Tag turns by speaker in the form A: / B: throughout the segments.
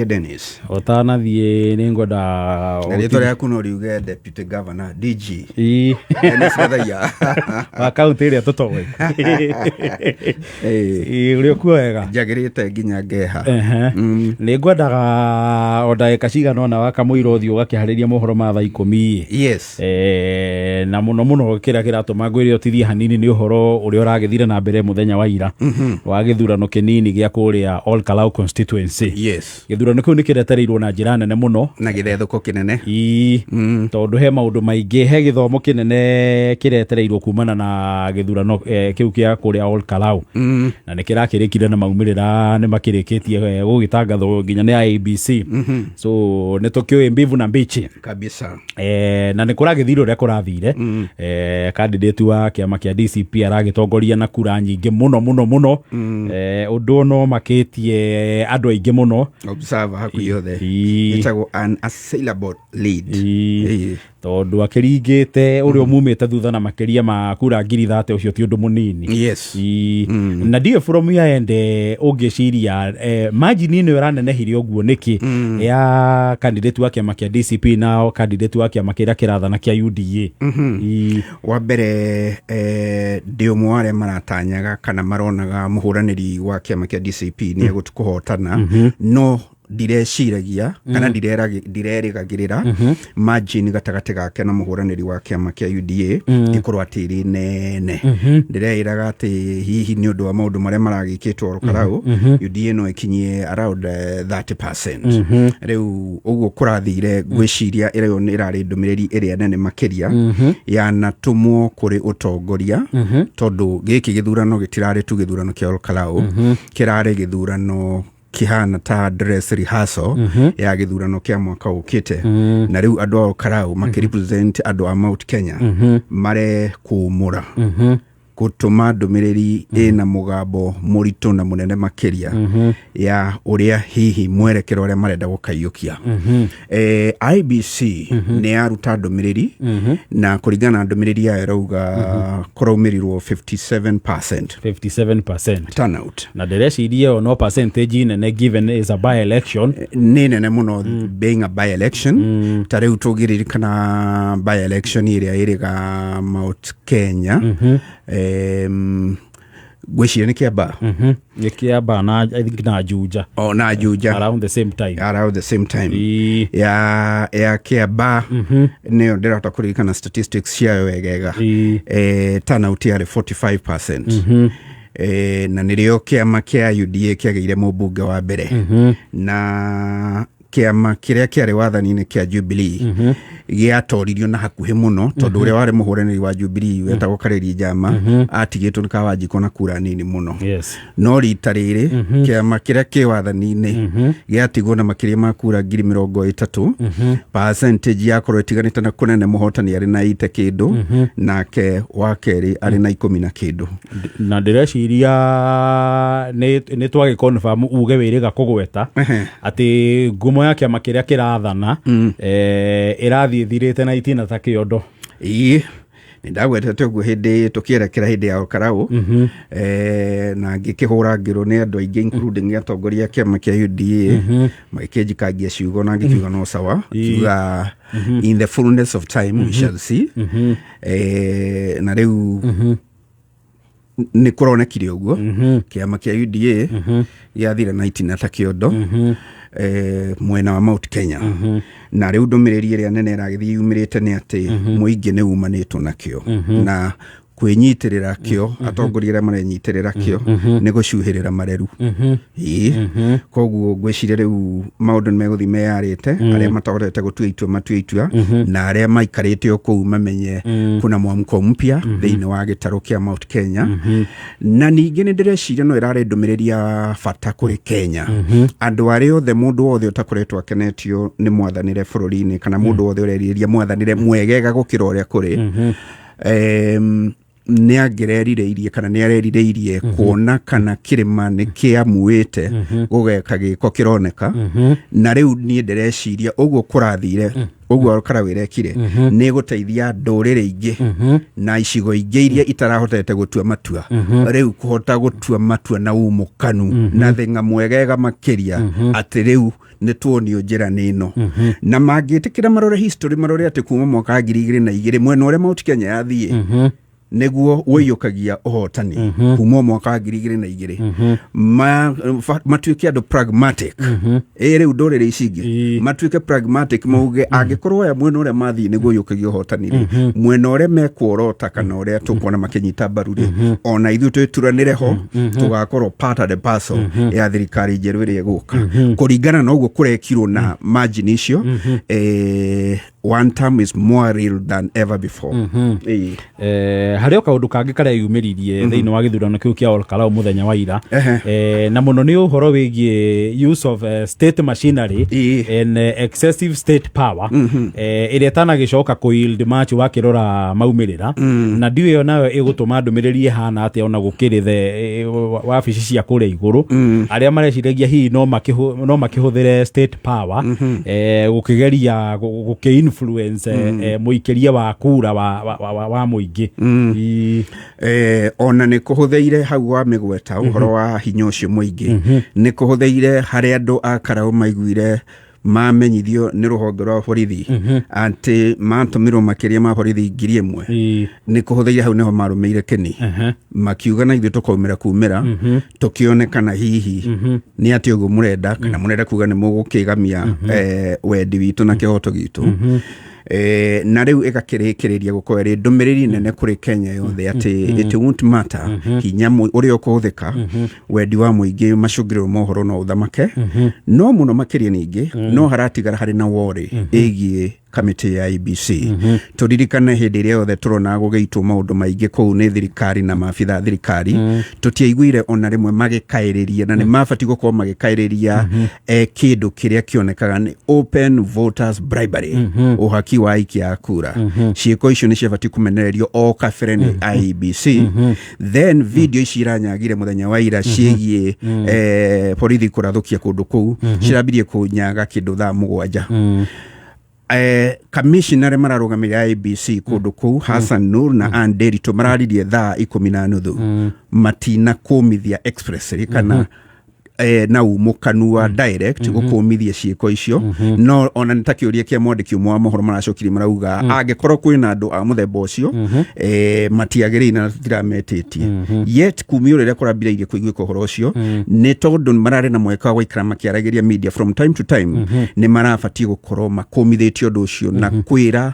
A: Dennis.
B: Ũtanathiĩ nĩ ngwenda
A: Na rĩtwa rĩaku no riuge Deputy Governor DG.
B: Ii.
A: Dennis Gathaiya.
B: Wa kaunti ĩrĩa tũtoĩ.
A: Ĩĩ.
B: Ĩĩ, ũrĩ okuo wega.
A: Njagĩrĩte nginya ngeha.
B: Ehe. Nĩ ngwendaga o ndagĩka cigana ũna wakamũira ũthiĩ ũgakĩharĩria mohoro ma thaa 10.
A: Yes.
B: Na mũno mũno kĩrĩa kĩratũma ngwĩre ũtithie hanini nĩ ũhoro ũrĩa ũragĩthire na mbere mũthenya wa ira wa gĩthurano kĩnini gĩa kũrĩa Ol Kalou constituency.
A: Yes.
B: Gĩthurano kĩu nĩ kĩretereirwo na njĩra nene mũno.
A: Na gĩthethũko kĩnene.
B: Ii, tondũ he maũndũ maingĩ, he gĩthomo kĩnene kĩretereirwo kumana na gĩthurano kĩu kĩa kũrĩa Ol Kalou. Na nĩ kĩrakĩrĩkire na maumĩrĩra nĩ makĩrĩkĩtie gũgĩtangathwo nginya nĩ IEBC. So nĩ tũkĩũĩ mbivu na mbichi.
A: Kabisa.
B: Na nĩ kũragĩthire ũrĩa kũrathire. Candidate wa kĩama kĩa DCP aragĩtongoria na kura nyingĩ mũno mũno mũno. Ũndũ no makĩtie andũ aingĩ mũno.
A: Observer hakuhĩ othe.
B: Ii.
A: Ĩtagwo unassailable lead.
B: Ii.
A: Ĩĩ.
B: Tondũ akĩringĩte ũrĩa umumĩte thutha na makĩria ma kura 30,000, ũcio ti ũndũ mũnini.
A: Yes.
B: Ii. Na ndiũĩ from your end, ũngĩciria margin ĩno ĩranenehire ũguo nĩkĩ ya candidate wa kĩama kĩa DCP na candidate wa kĩama kĩrĩa kĩrathana kĩa UDA? Ii.
A: Wa mbere, ndĩ ũmwe wa arĩa maratanyaga kana maronaga mũhũranĩri wa kĩama kĩa DCP nĩ egũkũhotana, no ndireciragia kana ndirerĩgagĩrĩra margin gatagatĩ gake na mũhũranĩri wa kĩama kĩa UDA ĩkorwo atĩ ĩrĩ nene. Ndĩreĩraga atĩ hihi nĩ ũndũ wa maũndũ marĩa maragĩkĩtwo Ol Kalou, UDA no ĩkinyie around 30%. Rĩu ũguo kũrathire, ngwĩciria ĩyo nĩ ĩrarĩ ndũmĩrĩri ĩrĩa nene makĩria yanatũmwo kũrĩ ũtongoria, tondũ gĩkĩ gĩthurano gĩtirarĩ tu gĩthurano kĩa Ol Kalou, kĩrarĩ gĩthurano kĩhana ta dress rehearsal ya gĩthurano kĩa mwaka ũkĩte. Na rĩu andũ a Ol Kalou makĩrepresent andũ a Mount Kenya mare kũmũra gũtũma ndũmĩrĩri ĩna mũgambo mũritũ na mũnene makĩria ya ũrĩa hihi mwerekero ũrĩa marenda gũkaiyũkia. IEBC nĩ yaruta ndũmĩrĩri, na kũringana na ndũmĩrĩri yayo ĩrauga kũraumĩrirwo 57%
B: 57%
A: turnout.
B: Na ndĩreciria ĩyo no percentage nene given is a by election.
A: Nĩ nene mũno being a by election. Ta rĩu tũngĩririkana by election ĩrĩa ĩrĩga Mount Kenya, ngwĩciria nĩ Kĩamba.
B: Nĩ Kĩamba na I think na Juja.
A: O na Juja.
B: Around the same time.
A: Around the same time.
B: Ii.
A: Ya Kĩamba nĩyo ndĩrahota kũririkana statistics ciayo wegega.
B: Ii.
A: Turnout yarĩ 45%, na nĩrĩo kĩama kĩa UDA kĩagĩire mũmbunge wa mbere, na kĩama kĩrĩa kĩarĩ wathani-inĩ kĩa Jubilee gĩatoririo na hakuhĩ mũno, tondũ ũrĩa warĩ mũhũranĩri wa Jubilee wetagwo Karĩri Njama atigĩtwo nĩ Kawanjikũ na kura nini mũno. No rita rĩrĩ kĩama kĩrĩa kĩ wathani-inĩ gĩatigwo na makĩria ma kura 30,000. Percentage yakorwo ĩtiganĩte na kũnene, mũhotani arĩ na ite kĩndũ, nake wa kerĩ arĩ na 10 na kĩndũ.
B: Na ndĩreciria nĩ twagĩ confirm uge wĩrĩga kũgweta atĩ ngumo ya kĩama kĩrĩa kĩrathana ĩrathiĩ ĩthirĩte na itina ta kĩondo.
A: Ĩĩ, nĩ ndagwetete ũguo hĩndĩ tũkĩerekera hĩndĩ ya Olkalou, na ngĩkĩhũra ngĩrwo nĩ andũ aingĩ, including atongoria a kĩama kĩa UDA, magĩkĩnjikangia ciugo na ngĩkiuga no sawa, kiuga in the fullness of time we shall see. Na rĩu nĩ kũronekire ũguo kĩama kĩa UDA gĩathire na itina ta kĩondo mwena wa Mount Kenya. Na rĩu ndũmĩrĩri ĩrĩa nene ĩragĩthiĩ yumĩrĩte nĩ atĩ mũingĩ nĩ umanĩtwo nakĩo na kwĩnyitĩrĩra kĩo, atongoria arĩa marenyitĩrĩra kĩo nĩ gũcuhĩrĩra mareru. Ĩĩ, koguo ngwĩciria rĩu maũndũ nĩ megũthiĩ meyarĩte, arĩa matahotete gũtua itua matue itua, na arĩa maikarĩte o kũu mamenye kuna mwamko mpya thĩinĩ wa gĩtarũ kĩa Mount Kenya. Na ningĩ nĩ ndĩreciria no ĩrarĩ ndũmĩrĩri ya bata kũrĩ Kenya, andũ arĩa othe, mũndũ wothe ũtakoretwo akenetio nĩ mwathanĩre bũrũri-inĩ, kana mũndũ wothe ũrerirĩria mwathanĩre mwegega gũkĩra ũrĩa kũrĩ, nĩ angĩrerirĩirie kana nĩ arerirĩirie kuona kana kĩrĩma nĩ kĩamuĩte gũgeka gĩko kĩroneka. Na rĩu niĩ ndĩreciria ũguo kũrathire, ũguo Karau ĩrekire, nĩ gũteithia ndũrĩrĩ ingĩ na icigo ingĩ iria itarahotete gũtua matua rĩu kũhota gũtua matua na umũkanu na thĩng'a mwegega makĩria atĩ rĩu Nĩ tuonio njĩra nĩ ĩno, na mangĩtĩkĩra marore history, marore atĩ kuma mwaka wa 2002 mwena ũrĩa Mount Kenya yathiĩ nĩguo wĩiyũkagia ũhotani, kuma o mwaka wa 2002, matuĩke andũ pragmatic. Ĩ rĩu ndũrĩrĩ ici ingĩ matuĩke pragmatic, mauge angĩkorwo aya mwena ũrĩa mathiĩ nĩguo ũiyũkagia ũhotani rĩ, mwena ũrĩa mekuorota kana ũrĩa tũkuona makĩnyita mbaru rĩ, ona ithuĩ twĩturanĩre ho, tũgakorwo part and parcel ya thirikari njerũ ĩrĩa ĩgũka kũringana na ũguo kũrekirwo na margin icio. One term is more real than ever before. Ĩĩ.
B: Harĩ o kaũndũ kangĩ karĩa yumĩririe thĩinĩ wa gĩthurano kĩu kĩa Olkalou mũthenya wa ira, na mũno nĩ ũhoro wĩgiĩ use of state machinery and excessive state power, ĩrĩa ĩtanagĩcoka kũ yield much wakĩrora maumĩrĩra, na ndiũĩ ĩyo nayo ĩgũtũma ndũmĩrĩri ĩhana atĩa, ona gũkĩrĩ the wabici cia kũrĩa igũrũ arĩa mareciragia hihi no makĩhũthĩre state power gũkĩgeria gũkĩ-influence mũikĩria wa kura wa mũingĩ.
A: Ona nĩ kũhũthĩire hau wa mĩgweta ũhoro wa hinya ũcio mũingĩ, nĩ kũhũthĩire harĩa andũ a Karau maiguire mamenyithio nĩ rũhonge rwa borithi atĩ matũmirwo makĩria ma borithi 1000. Nĩ kũhũthĩire hau nĩho marũmĩire kĩni, makiuga na ithuĩ tũkaumĩra kumĩra tũkĩone kana hihi nĩ atĩ ũguo mũrenda kana mũrenda kuga nĩ mũgũkĩgamia wendi witũ na kĩhoto gitũ. Na rĩu ĩgakĩrĩkĩrĩria gũkorwo ĩrĩ ndũmĩrĩri nene kũrĩ Kenya yothe atĩ it won't matter hinya ũrĩa ũkũhũthĩka, wendi wa mũingĩ macũngĩrĩro mohoro no ũthamake. No mũno makĩria ningĩ no haratigara harĩ na worry ĩgiĩ kamĩtĩ ya IEBC. Tũririkane hĩndĩ ĩrĩa yothe tũrona gũgĩitwo maũndũ maingĩ kũu nĩ thirikari na maabitha a thirikari, tũtiaiguire ona rĩmwe magĩkaĩrĩria, na nĩ mabatiĩ gũkorwo magĩkaĩrĩria kĩndũ kĩrĩa kĩonekaga nĩ open voters bribery, ũhaki wa aikia a kura. Ciĩko icio nĩ ciabatiĩ kũmenererio o kabere nĩ IEBC. Then video ici iranyagire mũthenya wa ira ciĩgiĩ borithi kũrathũkia kũndũ kũu cirambirie kũnyaga kĩndũ thaa 7. Commissioner arĩa mararũgamĩrĩra IEBC kũndũ kũu, Hassan Nur na Ann Nderitu, mararirie thaa 10:30, matina kũmithia expressly kana na umũkanu wa direct gũkũmithia ciĩko icio. No ona nĩ ta kĩũria kĩa mwandĩki ũmwe wa mohoro maracokirie, marauga angĩkorwo kwĩna andũ a mũthemba ũcio, matiagĩrĩire na tũtirametĩtie yet. Kumia rĩrĩa kũrambĩrĩirie kũiguĩka ũhoro ũcio, nĩ tondũ mararĩ na mweke wa gũikara makĩaragĩria media from time to time, nĩ marabatiĩ gũkorwo makũmithĩtie ũndũ ũcio na kwĩra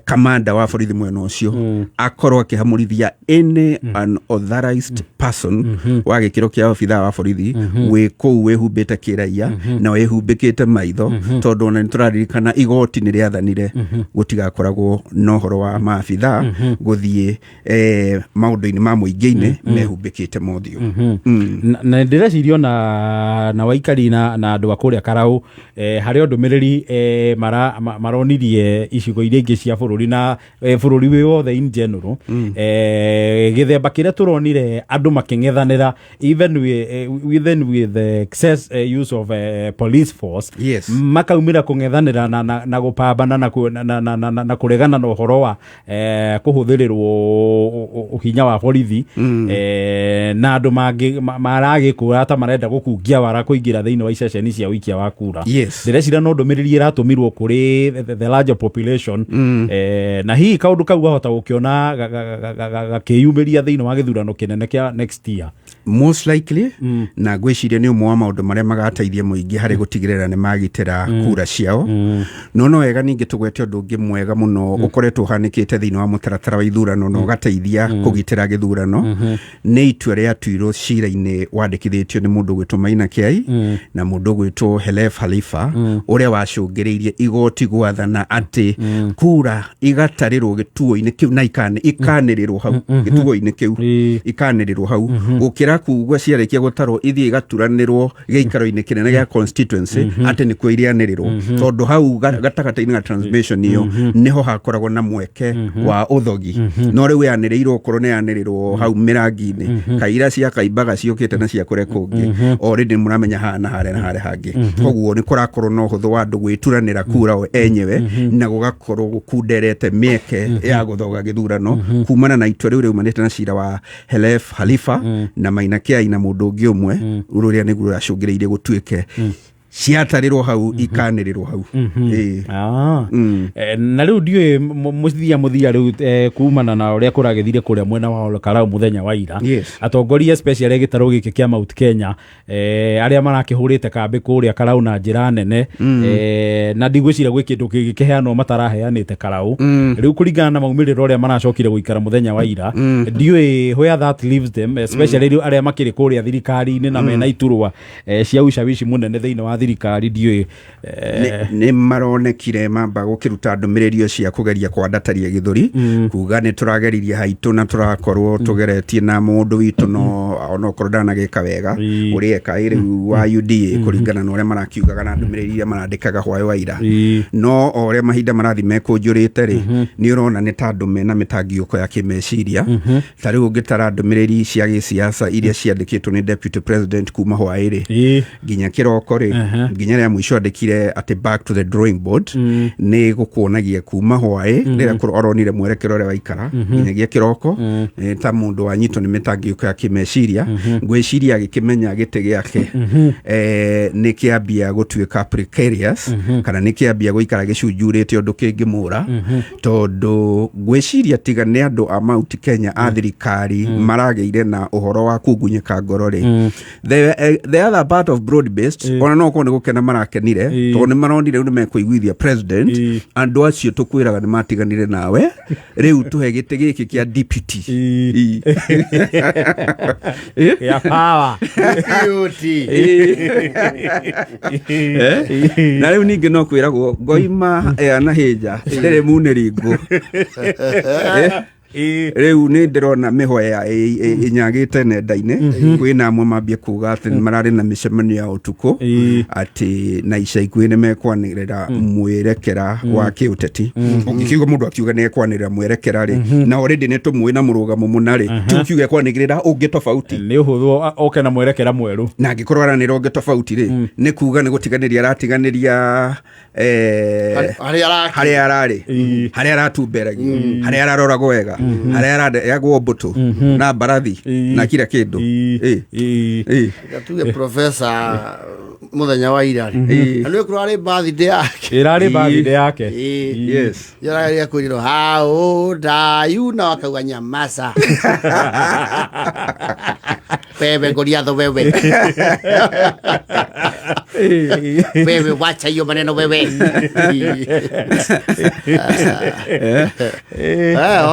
A: kamanda wa borithi mwena ũcio akorwo akĩhamũrithia any unauthorized person wa gĩkĩro kĩa obithaa wa borithi wĩ kũu wĩhumbĩte kĩraia na wĩhumbĩkĩte maitho, tondũ ona nĩ tũraririkana igoti nĩ rĩathanire gũtigakoragwo na ũhoro wa maabithaa gũthiĩ maũndũ-inĩ ma mũingĩ-inĩ mehumbĩkĩte mothiũ.
B: Na ndĩreciria ona na waikari na andũ a kũrĩa Karau, harĩ o ndũmĩrĩri maronirie icigo iria ingĩ cia bũrũri na bũrũri wĩ wothe in general, gĩthemba kĩrĩa tũronire andũ makĩng'ethanĩra even with the excess use of police force, makaumĩra kũng'ethanĩra na gũpambana na kũregana na ũhoro wa kũhũthĩrĩrwo hinya wa borithi, na andũ mangĩ maragĩkũra ta marenda gũkungia wara kũingĩra thĩinĩ wa iceceni cia ũikia wa kura. Ndĩreciria no ndũmĩrĩri ĩratũmirwo kũrĩ the larger population, na hihi kaũndũ kau gahota gũkĩona gakĩyumĩria thĩinĩ wa gĩthurano kĩnene kĩa next year.
A: Most likely, na ngwĩciria nĩ ũmwe wa maũndũ marĩa magateithia mũingĩ harĩ gũtigĩrĩra nĩ magitĩra kura ciao. No wega ningĩ tũgwete ũndũ ũngĩ mwega mũno ũkoretwo ũhanĩkĩte thĩinĩ wa mũtaratara wa ithurano na ũgateithia kũgitĩra gĩthurano, nĩ itua rĩatuirwo cira-inĩ wandĩkithĩtio nĩ mũndũ ũgwĩtwo Maina Kiai na mũndũ ũgwĩtwo Khelef Khalifa, ũrĩa wacũngĩrĩirie igoti gwathana atĩ kura igatarĩrwo gĩtuo-inĩ kĩu na ikanĩrĩrwo hau gĩtuo-inĩ kĩu, ikanĩrĩrwo hau, gũkĩra kugua ciarĩkia gũtarwo ithiĩ igaturanĩrwo gĩikaro-inĩ kĩnene gĩa constituency atĩ nĩkuo irĩanĩrĩrwo, tondũ hau gatagatĩ-inĩ ga transmission ĩyo nĩho hakoragwo na mweke wa ũthogi. No rĩu yanĩrĩirwo, okorwo nĩ yanĩrĩrwo hau mĩrangi-inĩ, kaira cia kaimbaga ciũkĩte na cia kũrĩa kũngĩ, already mũramenya haha na harĩa na harĩa hangĩ. Koguo nĩ kũrakorwo na ũhũthũ wa andũ gwĩturanĩra kura o enyewe, na gũgakorwo gũkunderete mĩeke ya gũthoga gĩthurano kumana na itua rĩu rĩumanĩte na cira wa Khelef Khalifa na Maina Kiai na mũndũ ũngĩ ũmwe, rũrĩa nĩguo rũracũngĩrĩirie gũtuĩke. Ciatarĩrwo hau, ikanĩrĩrwo hau. Ĩĩ.
B: Ah. Na rĩu ndiũĩ mũthia mũthia rĩu, kumana na ũrĩa kũragĩthire kũrĩa mwena wa Olkarau mũthenya wa ira, atongoria especially gĩtarũ gĩkĩ kĩa Mount Kenya, arĩa marakĩhũrĩte kambĩ kũrĩa Karau na njĩra nene, na ndigwĩciria gwĩ kĩndũ kĩngĩkĩheanwo mataraheanĩte Karau. Rĩu kũringana na maumĩrĩro ũrĩa maracokire gũikara mũthenya wa ira, ndiũĩ where that leaves them, especially rĩu arĩa makĩrĩ kũrĩa thirikari-inĩ na mena iturwa cia ushawishi mũnene thĩinĩ wa thirikari, ndiũĩ.
A: Nĩ maronekire mamba gũkĩruta ndũmĩrĩri cia kũgeria kwandataria gĩthũri, kuga nĩ tũrageririe haitũ na tũrakorwo tũgeretie na mũndũ witũ, no onokorwo ndanagĩka wega ũrĩa eka ĩ rĩu wa UDA, kũringana na ũrĩa marakiugaga na ndũmĩrĩri iria marandĩkaga hwaĩ wa ira. No o ũrĩa mahinda marathiĩ mekũnjũrĩte rĩ, nĩ ũrona nĩ ta andũ mena mĩtangiũko ya kĩmeciria. Ta rĩu ũngĩtara ndũmĩrĩri cia gĩsiasa iria ciandĩkĩtwo nĩ deputy president kuma hwaĩ rĩ nginya kĩroko rĩ, nginya rĩa mũico andĩkire atĩ "back to the drawing board", nĩ gũkuonagia kuma hwaĩ rĩrĩa aronire mwerekero ũrĩa waikara nginyagia kĩroko, ta mũndũ wanyitwo nĩ mĩtangĩko ya kĩmeciria. Ngwĩciria agĩkĩmenya gĩtĩ gĩake nĩ kĩambia gũtuĩka precarious, kana nĩ kĩambia gũikara gĩcunjurĩte ũndũ kĩngĩmũra, tondũ ngwĩciria tiga nĩ andũ a Mount Kenya a thirikari maragĩire na ũhoro wa kungunyĩka ngoro rĩ, the other part of broad based ona no korwo nĩ gũkena marakenire, tondũ nĩ maronire rĩu nĩ mekũiguithia president, andũ acio tũkwĩraga nĩ matiganire nawe, rĩu tũhe gĩtĩ gĩkĩ kĩa deputy. Ĩ.
B: Ya power.
C: Beauty.
A: Na rĩu ningĩ no kwĩragwo ngoima yanahĩnja ndĩrĩ munĩri ngũ. Rĩu nĩ ndĩrona mĩhoya ĩnyagĩte nenda-inĩ. Kwĩna amwe mambie kuga atĩ nĩ mararĩ na mĩcemanio ya ũtukũ, atĩ na ica ikuhĩ nĩ mekwanĩrĩra mwerekera wa kĩũteti. Ũngĩkiuga mũndũ akiuga nĩ ekwanĩrĩra mwerekera rĩ, na already nĩ tũmũĩ na mũrũgamo mũna rĩ, ti ũkiuga ekwanĩrĩra ũngĩ tofauti.
B: Nĩ ũhũthũ oke na mwerekera mwerũ.
A: Na angĩkorwo aranĩra ũngĩ tofauti rĩ, nĩ kuga nĩ gũtiganĩria aratiganĩria
C: harĩa arakĩ
A: harĩa ararĩ, harĩa aratumberagia, harĩa araroragwo wega, harĩa arareagwo mbũtũ na mbarathi na kila kĩndũ. Ĩ.
C: Tuge professor mũthenya wa ira rĩ, na nĩ kũrarĩ birthday yake.
B: Ĩrarĩ birthday yake.
C: Ĩ. Yarageria kwĩrĩrwo how old are you, na wakauga nyamaza wewe, Goliatho wewe, wewe wacha hiyo maneno wewe.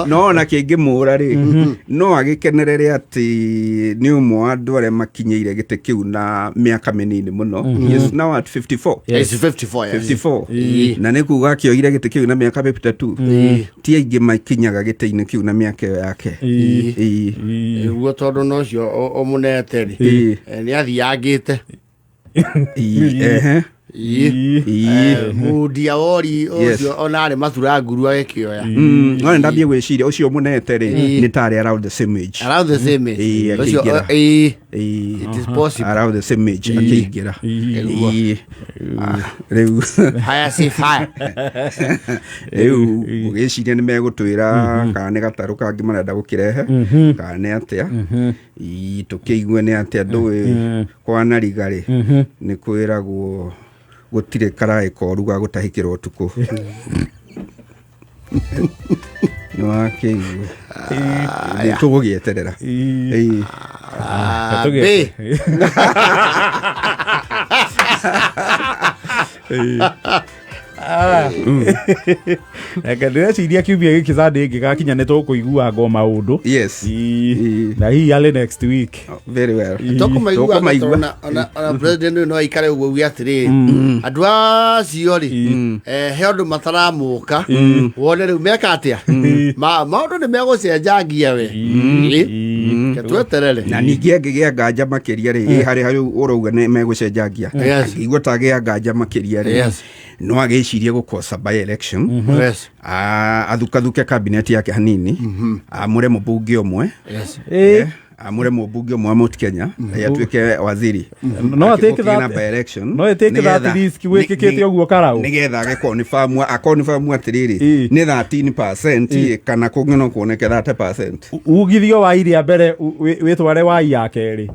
A: No ona kĩngĩmũra rĩ, no agĩkenerere atĩ nĩ ũmwe wa andũ arĩa makinyĩire gĩtĩ kĩu na mĩaka mĩnini mũno. He is now at 54.
C: Yes. 54, yes.
A: 54, na nĩ kuga akĩoire gĩtĩ kĩu na mĩaka 52. Ti aingĩ makinyaga gĩtĩ-inĩ kĩu na mĩaka ĩyo yake. Ĩ.
C: Nĩguo, tondũ no ũcio ũmũnete rĩ, nĩ athiangĩte.
A: Ĩ, ehe. Ĩ.
C: Mundia wori ũcio ona arĩ matura nguru agĩkĩoya.
A: No nĩ ndambie gwĩciria ũcio mũnete rĩ, nĩ tarĩ around the same age.
C: Around the same age.
A: Ĩ,
C: ũcio
A: akĩingĩra.
C: Ĩ,
A: Ĩ.
C: it is possible.
A: Around the same age akĩingĩra. Ĩ. Ah, rĩu
C: Haya, si fire.
A: Rĩu ũgĩciria nĩ megũtwĩra kana nĩ gatarũ kangĩ marenda gũkĩrehe kana nĩ atĩa. Ĩ, tũkĩigue nĩ atĩa. Ndũĩ kwanariga rĩ, nĩ kwĩragwo gũtirĩ karaĩ koru ga gũtahĩkĩrwo ũtukũ. Nĩ wakĩigua nĩ tũgũgĩeterera. Ĩ.
C: Ah,
B: Tũgĩ-
C: B.
B: Reke ndĩreciria kiumia gĩkĩ Sunday ĩngĩgakinya nĩ tũkũigua ngo maũndũ.
A: Yes.
B: Na hihi arĩ next week.
A: Very well.
C: Tũkũmaigua.
A: Tũkũmaigua.
C: Ona president ũyũ no aikare ũguo uge atĩrĩrĩ, andũ acio rĩ, he ũndũ mataramũka wone rĩu meka atĩa. Maũndũ nĩ megũcenjangia we. Ĩ, reke tweterere.
A: Na ningĩ angĩgĩa nganja makĩria rĩ, ĩ harĩ harĩ ũrauga nĩ megũcenjangia, angĩigua ta agĩa nganja makĩria rĩ, no agĩcirie gũkosa by election, athukathuke cabinet yake hanini, amũre mũmbunge ũmwe, amũre mũmbunge ũmwe wa Mount Kenya atuĩke waziri.
B: No atake
A: Gũkĩgĩa na
B: that
A: by election.
B: No atake that risk wĩkĩkĩte ũguo Karau.
A: Nĩgetha agekonfirm, akonfirm atĩrĩrĩ, nĩ 13% kana kũngĩ no kuoneke 30%.
B: Ugithio wa iria mbere wĩtware wai ya kerĩ.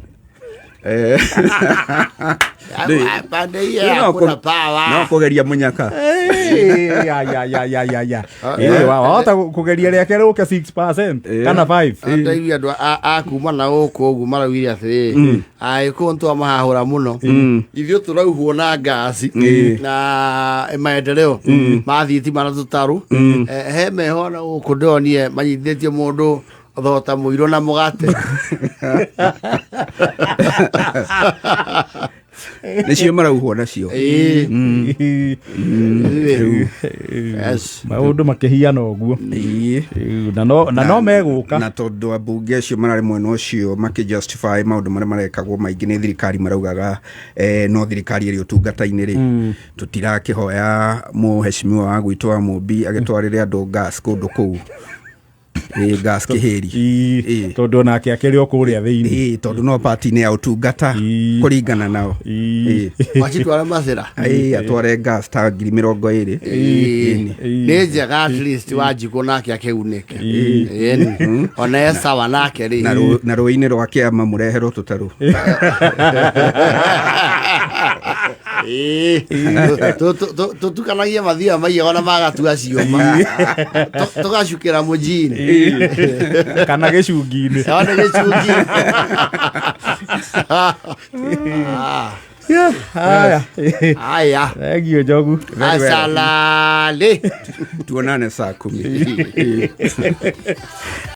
C: Pande hiyo hakuna power.
A: No kũgeria mũnyaka.
B: Eh, ya ya ya ya ya ya. Eh, wahota kũgeria rĩake rĩũke 6% kana 5.
C: Ndaigua andũ a kuma na gũkũ ũguo maraugire atĩrĩrĩ, agĩkũyũ nĩtwamahahũra mũno, ithuĩ tũrauhwo na ngaci na maendeleo ma thitima na tũtarũ. He meho na gũkũ ndĩronire manyitithĩtie mũndũ thota mũirũ na mũgate.
A: Nĩcio marauhwo nacio.
C: Ĩĩ. Yes.
B: Maũndũ makĩhiana ũguo. Na no megũka.
A: Na tondũ ambunge acio mararĩ mwena ũcio makĩjustify maũndũ marĩa marekagwo maingĩ nĩ thirikari, maraugaga no thirikari ĩrĩ ũtungata-inĩ rĩ, tũtirakĩhoya mũheshimiwa wa gwitũ wa Mũmbi agĩtwarĩre andũ gas kũndũ kũu. Ĩ, gas kĩhĩri.
B: Ĩĩ, tondũ onake akĩrĩ o kũrĩa thĩinĩ.
A: Ĩ, tondũ no party-inĩ ya ũtungata kũringana nao.
C: Wacitwara macĩra.
A: Ĩ, atware gas ta 20,000.
C: Nĩ njega, at least Wanjikũ nake akĩgunĩke. Ĩni. Ona e sawa nake rĩ.
A: Na rũĩ-inĩ rwa kĩama mũreherwo tũtarũ.
C: Ĩĩ. Tũtukanagie mathia maiyaga na magatua ciũma, tũgacukĩra mũjini.
B: Kana gĩcungi-inĩ.
C: One gĩcungi.
B: Haya.
C: Aya.
B: Thank you, Njogu.
C: Asalale.
A: Tuonane saa 10.